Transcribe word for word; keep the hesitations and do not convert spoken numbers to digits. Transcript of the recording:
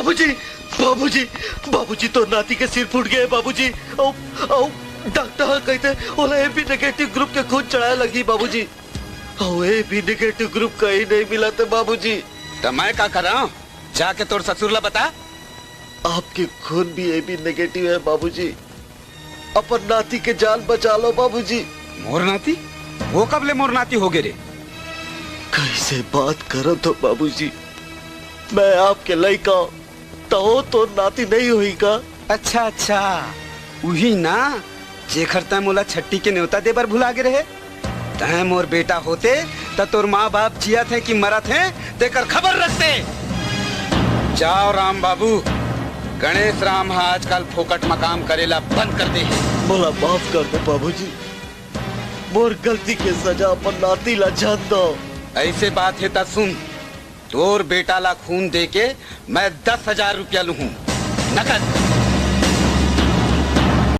बाबूजी, बाबूजी, बाबूजी, तोर नाती के सिर फूट गए बाबूजी। अउ, अउ डॉक्टर ह कहिथे ओला एबी नेगेटिव ग्रुप के खून चढ़ाए लगही बाबूजी। अउ एबी नेगेटिव ग्रुप कहीं नहीं मिलत हे बाबूजी। त मैं का करा? जाके तोर ससुर ला बता। आपके खून भी एबी नेगेटिव है बाबूजी। अपन नाती के जान बचा लो बाबूजी। मोर नाती? वो कब ले मोर नाती हो गे रे? कैसे बात करत हो बाबूजी? मैं आपके लइका हूँ, त वो तोर नाती नहीं होही का? अच्छा, अच्छा, उही ना, जेखर तैं मोला छट्टी के नेवता दे बर भुला गे रहे। तैं मोर बेटा होते, त तोर माँ बाप जियत हे कि मरत हे, तेकर खबर रखते। जाओ राम बाबू, गणेश राम ह आजकल फोकट म काम करेला बंद कर दे हे। मोला माफ कर दो बाबूजी, मोर गलती के सजा अपन नाती ला झन दो। ऐसे बात हे त सुन, तोर बेटा ला खून दे के मैं दस हजार रुपया लूहूं, नकद।